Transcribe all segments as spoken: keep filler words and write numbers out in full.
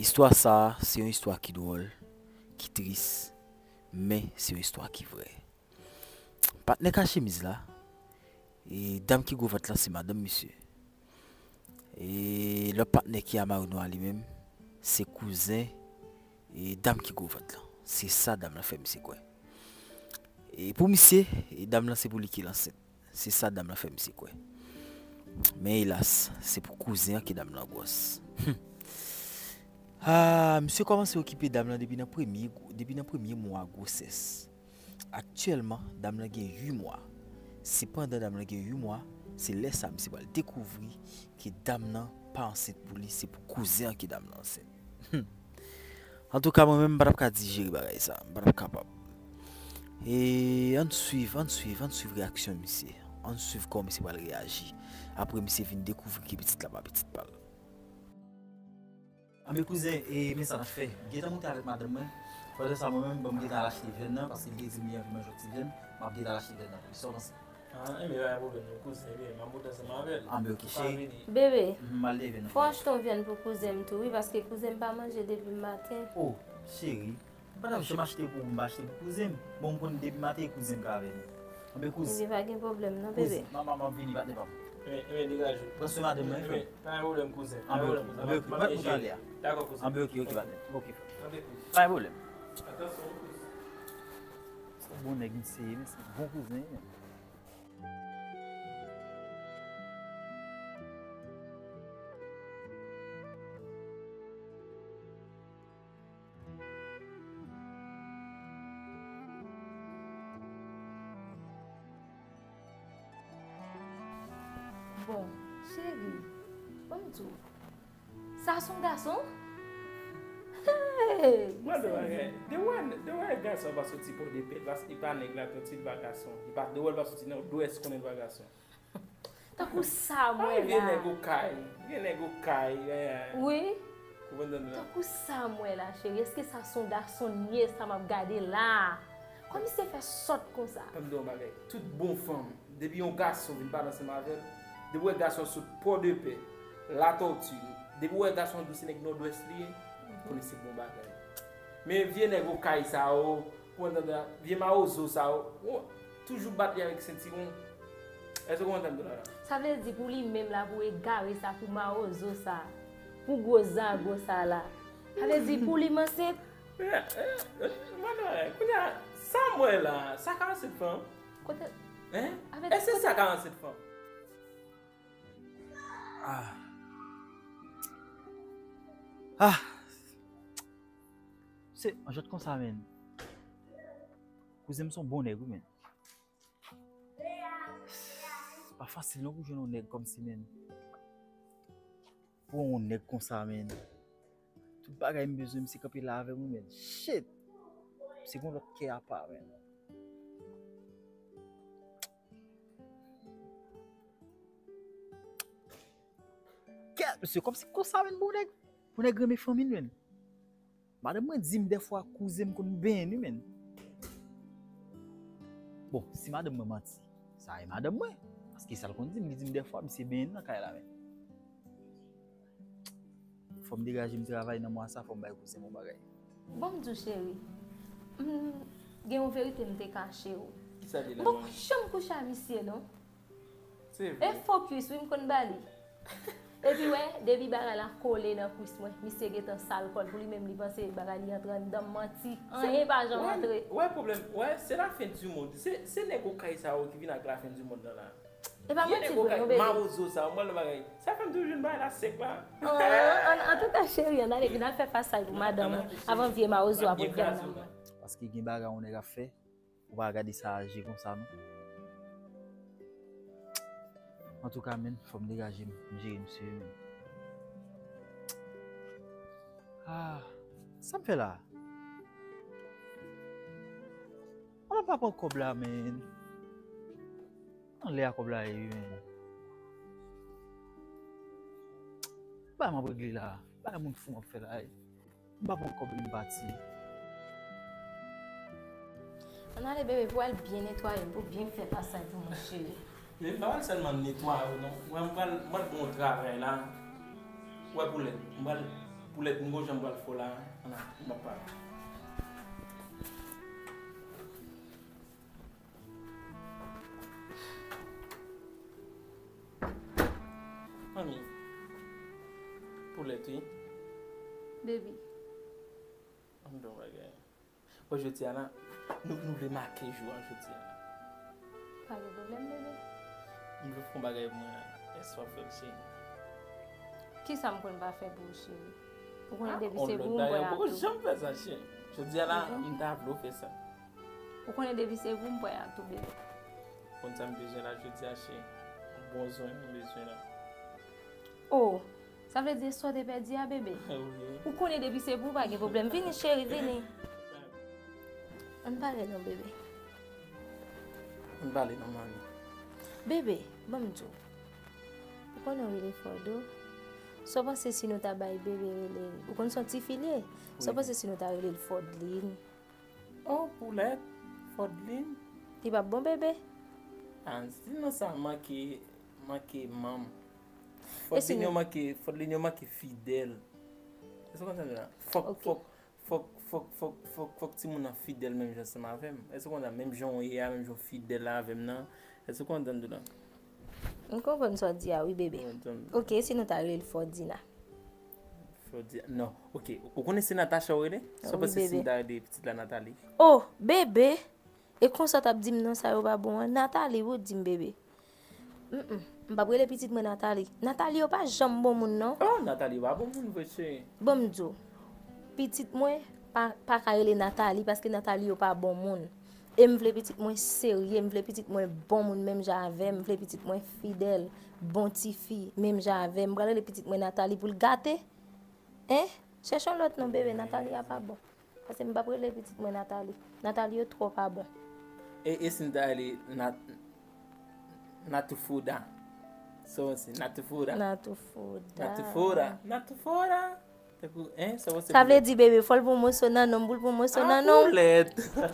Istwa sa a, se yon istwa ki dwòl, ki tris, men se yon istwa ki vrè. Patnè ka chemiz la, e dam ki gwo vant lan se madanm misye. E lòt patnè ki a mayo nwa li menm, se kouzen e dam ki gwo vant lan. Se sa dam lan fè misye kwè. E pou misye, e dam lan se pou li ki l ansent. Se sa dam lan fè misye kwè. Men elas, se pou kouzen an ke dam lan gwòs. Hum. Ah, misye kòmanse okipe dam lan depi nan premye, depi nan premye mwa gwosès. Aktyèlman, dam lan gen uit mwa. Sepandan dam lan gen uit mwa, se lè sa misye pral dekouvri ke dam lan pa ansent pou li, se pou kouzen an ke dam lan ansent. Antouka, mwen menm, m pa t ap ka dijere bagay sa. M pa t ap kapab. E ann swiv, ann swiv, ann swiv reyaksyon misye. Ann swiv kòman misye pral reyaji. Apre misye vin dekouvri ke pitit la pa pitit pa l. Anben kouzen, e men sa n ap fè. Gentan monte avèk madanm mwen. Pandan sa, mwen menm, ban m gentan al achte vyann nan, paske li te di m li anvi manje yon ti vyann. M ap gentan al achte vyann nan pou li. Sa w panse? Ah, enben, pa gen pwoblèm, non, kouzen, enben, m ap monte ansanm avè l. Anben, ok, cheri. Bebe, m al leve nan fò achte yon vyann pou kouzen m tou, wi, paske kouzen m pa manje depi maten. Oh, cheri, m pa t ap janm achte pou ou, m pa achte pou kouzen m. Bon, m konn depi maten, e kouzen m k avè nou. Anben, kouzen. Bebe, pa gen pwoblèm, non, bebe. Kouzen, m ap vini, patnè pa m. Enben, enben, degaje w. Pran swen madanm mwen, frè. Enben, pa gen pwoblèm, kouzen. Anben, ok, anben, ok, m ap ale a. Dakò, kouzen. Anben, ok, ok, patnè. Ok, frè. Anben, kouzen. Pa gen pwoblèm. Atansyon, kouzen. Se bon nèg misye ye, men se bon kouzen, men. Bon, cheri, ban m di w. Sa se yon gason? Hey, mwen de bagay. De wè, de wè gason pa soti Pòdepè, li pa nèg la, tanti li pa gason. Li pa de wè, li pa soti nan Dwès, konnen li pa gason. Tankou sa m wè la. Vye nèg okay, vye nèg okay. Wi. Ou konprann la? Tankou sa m wè la, cheri. Èske sa se yon gason li ye, sa m ap gade la? Kòman misye fè sòt konsa? Ban m di w yon bagay. Tout bon fanm, depi yon gason vin pale ansanm avè l, depi w wè gason sot Pòdepè, Latòti, depi w wè gason di w se nèg Nòdwès li ye, konnen se bon bagay. Men vye nèg okay sa yo, ou konprann tande a, vye mawozo sa yo, ou toujou bat li avèk sentiwon. Èske ou konprann tande la? Sa vle di pou li menm la, pou egare sa, pou mawozo sa, pou gwo zago sa la. Sa vle di pou li m ansent? Kounye a, sa m wè la, sa ka ansent fanm? Kote? Hein? Èske sa ka ansent fanm? Ah. Ah. Se, an jòt konsa, menn. Kouzen m se yon bon nèg, wi, menn. Se pa fasil non pou jwenn yon nèg kòmsi, menn. Pou yon nèg konsa, menn. Tout bagay m bezwen, misye kanpe la avè m, wi, menn. Shit! Misye gon lòt kè apa, menn. Kè, misye kòmsi konsa, menn, bon nèg. Bon nèg renmen fanmi l, menn. Madanm mwen di m dèfwa kouzen m konn benyen wi, menn. Bon, si madanm mwen manti, sa e madanm mwen. Paske sa l konn di m, li di m dèfwa misye benyen nan kay la, menn. Fò m degaje m travay nan mwa sa, fò m bay kouzen m yon bagay. Bon, m di w, cheri, m gen yon verite m te kache w. Kisa li la? M poko janm kouche a misye, non. Se vre. E fo kwis, wi, m konn ba li. Epi, wè, depi bagay la kole nan kwis mwen, misye gentan sal kò l pou li menm, li panse bagay li antre anndan m, manti. Anyen pa janm antre. Wè pwoblèm, wè, se la fen di mond. Se, se nèg okay sa yo ki vin ak la fen di mond nan la. E pa manti vre, non, bebe. Mawozo sa yo, m pral nan bagay. Sa fè m toujou jwenn bagay la sèk la. An, an, antouka, cheri, ann ale, vin al fè pasaj pou madanm ou, avan vye mawozo a pot vyann nan. Paske gen bagay yon nèg ap fè, ou pa gade sa aje konsa, non. Antouka, menn, fò m degaje m, m jere misye, menn. Ah, sa m fè la? An m pa pran kòb la, menn. Anlè a kòb la ye, menn. Bagay m ap regle la. Bagay moun fou m ap fè la ye. M pa pran kòb li, m pati. Ann ale, bebe, pou al byen netwaye m, pou byen fè pasaj pou mwen, cheri. Men m pa pral sèlman netwaye w, non. Mwen, m pral, m pral gen yon travay la. Wè pou lè. M pral Poulèt, m gon jan m pral fè w la, ann, m ap pale. Manmi. Poulèt, wi. Baby. Ann, bon bagay. Bon, jodi a la, nou, nou vle make jou a jodi a la. Pa gen pwoblèm, bebe. M vle fè yon bagay pou mwen la. Èske w ap fè l, cheri? Kisa m konn pa fè pou ou, cheri? Ou konnen depi se pou ou m prè a tou. Ou janm fè sa, cheri. Jodi a la, m ta vle w fè sa. Ou konnen depi se pou ou m prè a tou, bebe. Konn sa m bezwen la jodi a, cheri. Yon bon zwen m bezwen la. Oh, sa vle di sa w te pèdi a, bebe? Wi. Ou konnen depi se pou ou, pa gen pwoblèm. Vini, cheri, vini. Ann pale non, bebe. Ann pale non, manmi. Bebe, ban m di w. Ou konnen w rele Fòdo? Sa w panse si nou ta bay bebe rele, ou konn se yon tifi li ye? Sa w panse si nou ta rele l Fòdlin? Oh, poulèt, Fòdlin. Li p ap bon, bebe? Ah, si non sa manke, manke manm. Fòdlin yo manke, Fòdlin yo manke fidèl. Èske w konprann sa m di la? Fòk, fòk, fòk, fòk, fòk, fòk, fòk timoun nan fidèl menm jan ansanm avè m. Èske w konprann sa? Menm jan w ye a, menm jan w fidèl avè m nan. Èske w konprann sa m di la? M konprann sa w di a, wi, bebe. Ok, si nou ta rele l Fòdina? Fòdina, non. Ok, ou konnen se Natacha w rele? Sa w panse si m ta rele pitit la Natali? Oh, bebe! E konsa w t ap di m non sa yo pa bon an? Natali, wi, w di m, bebe. Mm, mm. M p ap rele pitit mwen Natali. Natali yo pa janm bon moun, non. Oh, Natali yo pa bon moun vre, cheri. Bon, m di w, pitit mwen pa, pa ka rele Natali paske Natali yo pa bon moun. E m vle pitit mwen serye, m vle pitit mwen bon moun menm jan avè m, m vle pitit mwen fidèl, bon tifi, menm jan avè m. M pral rele pitit mwen Natali pou l gate? Hein? Chèche yon lòt non, bebe, Natali a pa bon. Paske m p ap rele pitit mwen Natali. Natali yo twò pa bon. E, e si n ta rele Nat-, Natufouda? Sa w panse? Natufouda. Natufouda. Natufouda. Natufouda. Tankou, hein, sa w panse? Sa vle di, bebe, fò l pran moso nan non m, pou l pran moso nan non m. Ah, poulèt.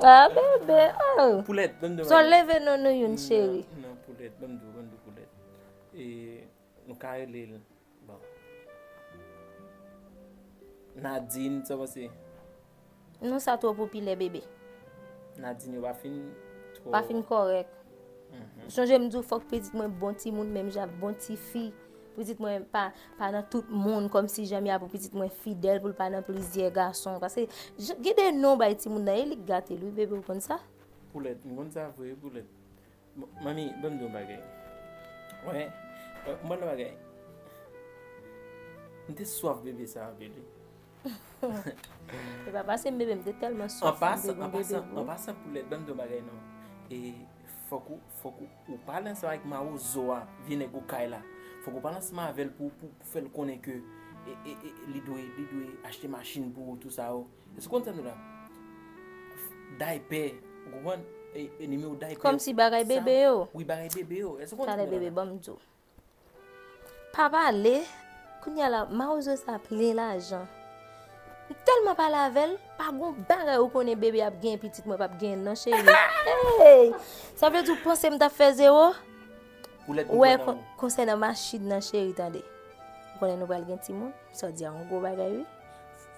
Ah, bebe, oh. Poulèt, ban m di w. Sa w leve non nou youn, cheri. Non, non, poulèt, ban m di w, ban m di w, poulèt. E, nou ka rele l. Bon. Nadine, sa w panse? Non, sa twò popilè, bebe. Nadine yo pa fin twò. Pa fin kòrèk. Mhm. Sonje m di w fòk pitit mwen bon timoun, menm jan ak bon tifi. Pitit mwen pa, pa nan tout moun, kòmsi janm ya pou pitit mwen fidèl, pou l pa nan plizyè gason. Paske, j-, gen de non bay timoun nan, e li k gate l, wi, bebe, ou konn sa? Poulèt, m konn sa vre, wi, poulèt. Bon, manmi, ban m di w yon bagay. Wè, wè, m pral yon bagay. M te swaf bebe sa anpil, wi. E pa pase m bebe, m te tèlman swaf. An pasan, an pasan, an pasan, poulèt, ban m di w yon bagay non. E fòk ou, fòk ou, ou pale ansanm ak mawozo a, vye nèg ou kay la. Fòk ou pale ansanm avè l pou, pou, pou fè l konnen ke, e, e, e, li dwe, li dwe achte machin pou ou, tou sa yo. Èske w konn sa m di w la? Daypè, ou konprann? E, e nimewo daypè. Kòmsi bagay bebe yo. Wi, bagay bebe yo. Èske w konn sa m di w la? Talè bebe, ban m di w. Pa pale, kounye a la, mawozo sa plen lajan. M tèlman pale avè l, pa gon bagay ou konnen bebe ap gen pitit mwen p ap gen non, cheri. Hey! Sa vle di w panse m t ap fè zewo? Wè, konsènan machin nan, cheri, tande. Ou konnen nou pral gen timoun, sa w di a yon gwo bagay, wi.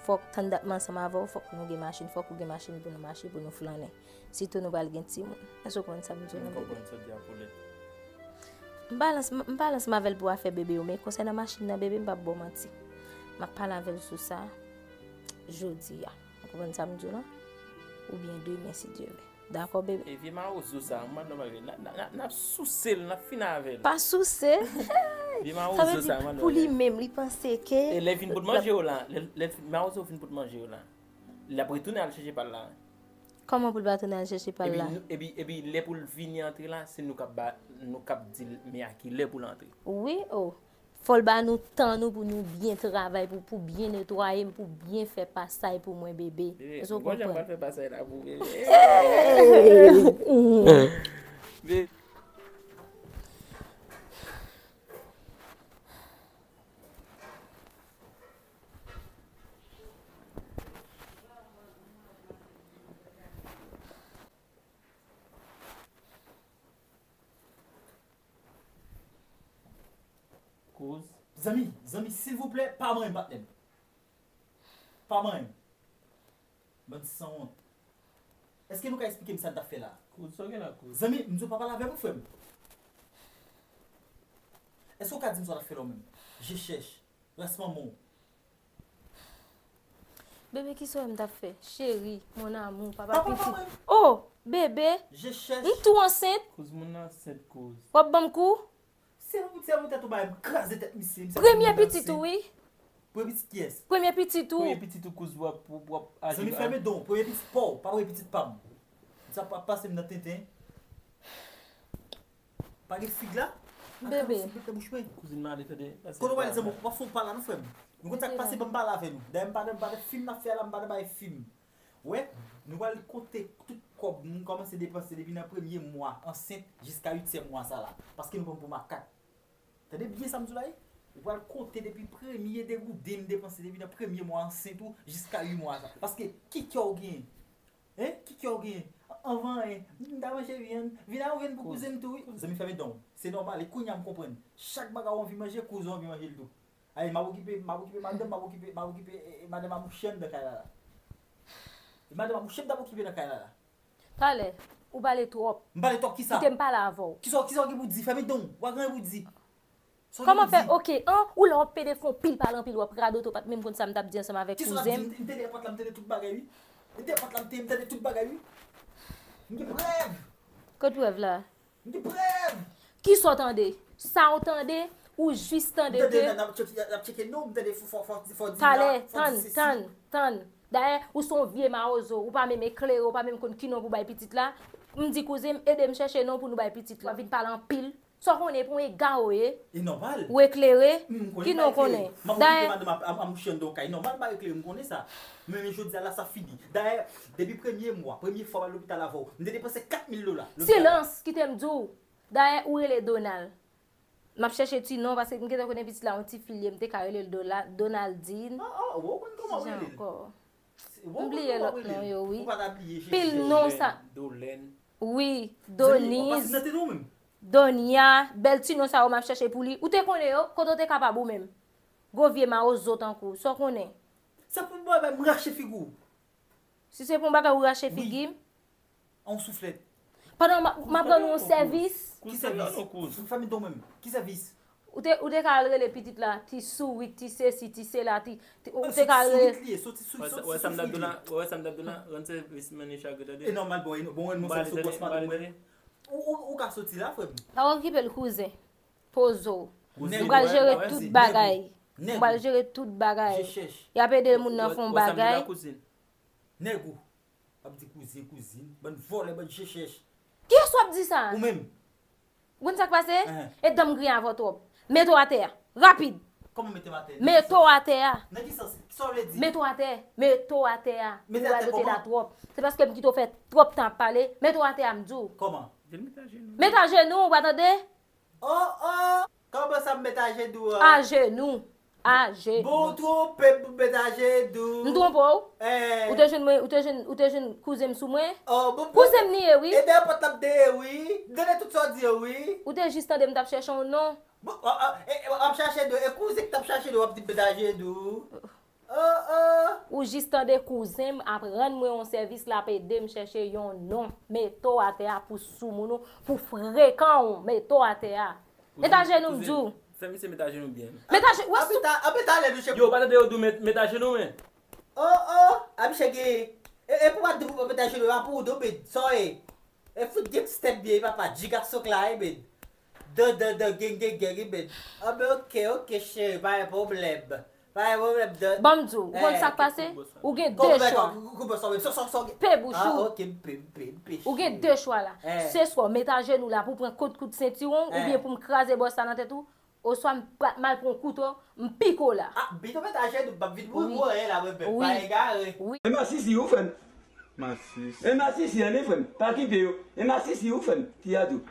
Fòk tann dat m ansanm avè w, fòk nou gen machin, fòk ou gen machin pou nou mache, pou nou flannen. Sitou nou pral gen timoun. Èske w konprann sa m di w nan, bebe? M konprann sa w di a, poulèt. M pale ansanm, m pale ansanm avè l pou afè bebe yo, men konsènan machin nan, bebe, m p ap ba w manti. M ap pale avè l sou sa jodi a. Ou konprann sa m di w lan? Oubyen demen, si Dye vle. Dakò, bebe? E vye mawozo sa, m pa nan bagay. N a, n a, n a, n ap souse l, n ap fin avè l. Pa souse. Vye mawozo sa, m pa nan bagay. Pou li menm, li panse ke. E lè l fin pot manje yo la, lè, lè mawozo fin pot manje yo la, l ap retounen al chèche pa l la. Kòman pou l pa tounen al chèche pa l la? Epi, epi, epi lè pou l vini antre la, se nou k ap ba, nou k ap di l, men a ki lè pou l antre. Wi, o. Fò l ba nou tan nou pou nou byen travay, pou, pou byen netwaye m, pou byen fè pasay pou mwen, bebe. Èske w konprann? Bebe, m konn jan m pral fè pasay la pou bebe. Bebe. Kouz. Zanmi, zanmi, silvouplè, pa manyen patnè m. Pa manyen. Bann sanwont. Èske nou ka eksplike m sa n t ap fè la? Kouz, sa w gen la, kouz? Zanmi, m di w pa pale avè m, frè m. Èske w ka di m sa w t ap fè la w menm? Je chèch. Ras manman w. Bebe, kisa w wè m t ap fè? Cheri, mon amour, papa pitit. Oh, bebe. Je chèch. M tou ansent. Kouz, moun nan ansent, kouz. W ap ban m kou? Se pou, se pou tèt ou bay, m kraze tèt misye. Premye pitit ou, wi. Premye pitit kiyès? Premye pitit ou. Premye pitit ou, kouz, w ap, w ap aji. Zanmi, fèmen don, premye pitit pa w, pa premye pitit pa m. Sa pa pase m nan tenten. Pa gen fig la? Bebe. Kouzin m ale, tande. Kote w ale, zanmi, w ap fè w pale la, non, frè m. Nou konn sa k pase, ban m pale avè nou. Dayè, m pa nan, m pa nan fim n ap fè la, m pa nan bay fim. Wè, nou pral konte tout kòb nou kòmanse depanse depi nan premye mwa ansent jiska uityèm mwa sa la. Paske nou pran pou makak. Tande byen sa m di w la, wi. Ou pral konte depi premye degouden m depanse depi nan premye mwa ansent ou jiska uit mwa sa. Paske ki kè w genyen? Hein? Ki kè w genyen? Anvan anyen, m ta manje vyann. Vin a ou vin pou kouzen m tou, wi. Zanmi, fèmen don. Se nòmal, e kounye a m konprann. Chak bagay w anvi manje, kouzen w anvi manje l tou. Ay, m ap okipe, m ap okipe madanm, m ap okipe, m ap okipe, e, e, madanm a mouche anndan kay la la. E madanm a mouche m t ap okipe nan kay la la. Talè, ou pale twòp. M pale twòp kisa? Kite m pale avè w. Kisa, kisa w gen pou di? Fèmen don w. Ou pa gen anyen pou di. Sa w gen pou di? Kòman fè? Oke, an, ou la w ap pede fè yon pil pale anpil, w ap radote, w pa t menm konn sa m t ap di ansanm avèk kouzen m. Kisa w t ap di? M, m te dèyè pòt la, m tande tout bagay, wi. M te dèyè pòt la, m te, m tande tout bagay, wi. M gen prèv. Kot prèv la? M gen prèv! Kisa w tande? Sa w tande, ou jis tande ke. M tande n ap tcheke, n ap tcheke non, m tande fò, fò, fò, fò di la, fò di sesi. Talè, tann, tann, tann. Dayè, ou se yon vye mawozo, ou pa menm eklere, ou pa menm konn ki non pou bay pitit la. M di kouzen m, ede m chèche non pou nou bay pitit la. W ap vin pale anpil. Sa w konnen, pou yon egare w ye. E nòmal. Ou eklere, ki non w konnen. M ap okipe madanm ap, ap, ap mouche anndan yon kay. Nòmal, m pa eklere, m konnen sa. Men, men jodi a la, sa fini. Dayè, depi premye mwa, premye fwa m al lopital avè w, m te depanse kat mil dola. Lopital la. Silans, kite m di w. Dayè, ou rele Donald. M ap chèche ti non, paske m gentan konnen pitit la, yon ti fi l ye, m te ka rele l Dola-, Donaldine. Ah, ah, ou konn kòman w rele l? Kisa ankò? M bliye lòt non yo, wi. Ou pa ta bliye, Jezi. Pil non sa. Dolèn. Wi, Doniz. Zanmi, w ap pase nan tete w menm. Donya, bèl ti non sa yo m ap chèche pou li. Ou te konnen yo, kote w te kapab ou menm? Gwo vye mawozo tankou w, sa w konnen? Sa pou m bay, m rache figi w. Si se pou yon bagay ou rache figi m. Wi. An yon souflèt. Pandan m ap, m ap rann ou yon sèvis. Ki sèvis? Fèmen don menm. Ki sèvis? Ou te, ou te ka al rele pitit la, ti sourit, ti sesi, ti sela, ti, ti, ou te ka al rele. Sourit li ye, soti sourit, soti sourit li ye. Wè sa m t ap di w la, wè sa m t ap di w la, rann sèvis mennaj chagren, tande. E nòmal, bon, e bon, rann mwen sèvis pou bòs pa pou mwen. Ou, ou, ou ka soti la, frè m. Pa okipe l, kouzen. Poze w. Mwen pral jere tout bagay. Mwen pral jere tout bagay. Y ap ede moun nan fè yon bagay. Nèg ou. W ap di kouzen, kouzin. Bann vòlè, bann je chèch. Kiyès w ap di sa? Ou menm. Ou konn sa k pase? E dan m griyen avè w twòp. Mete w atè a. Rapid. Kòman mete m atè? Mete w atè a. Nan ki sans? Kisa w vle di? Mete w atè. Mete w atè a. Ou radote la twòp. Se paske m kite w fè twòp tan ap pale. Mete w atè a, m di w. Kòman? Mete ajenou. Mete ajenou, ou pa tande? Oh, oh! Kòman sa m met ajenou an? Ajenou. Ajenou. Bon, ou twonpe m pou m met ajenou. M twonpe w? Eh. Ou te jwenn mwen, ou te jwenn, ou te jwenn kouzen m sou mwen? Oh, bon, bon. Kouzen m li ye, wi. E dèyè pòt la m te ye, wi. M tande tout sa w di yo, wi. Ou te jis tande m t ap chèche yon non. Bon, oh, oh, e, e, w ap chache nou, e kouzen k t ap chache nou, w ap di m met ajenou. Oh, oh. Ou jis tande kouzen m ap rann mwen yon sèvis, l ap ede m chèche yon non. Mete w atè a pou soumoun ou, pou frekan w. Mete w atè a. Met ajenou, m di w. Fè misye met ajenou byen. Met ajenou, wè sou. Anpil talè, nou chèf. Yo, pa tande yo di w met, met ajenou, men. Oh, oh, a misye gen. E, e pou pa di pou pa met ajenou, a pou ou do, men. Sa w ye? E fout gen step byen, papa, jiga sok la, e, men. Dan, dan, dan, gen, gen, gen, e, men. Ah, men oke, oke, cheri, pa gen pwoblèm. Pa gen pwoblèm, dan. Ban m di w, ou konn sa k pase? Ou gen de chwa. Pe bouch ou. Ou gen de chwa la. Se swa w met ajenou la pou w pran kout, kout sentiwon, oubyen pou m kraze bòs la nan tèt ou, oswa m pa, m al pran kouto, m pike w la. Ah, pito met ajenou, m ap vin mouri anyen la, mwen menm, pa egare. Wi. E masisi, ou frè m. Masisi. E masisi, ane, frè m. Pa kite yo. E masisi, ou frè m. Ti a tou.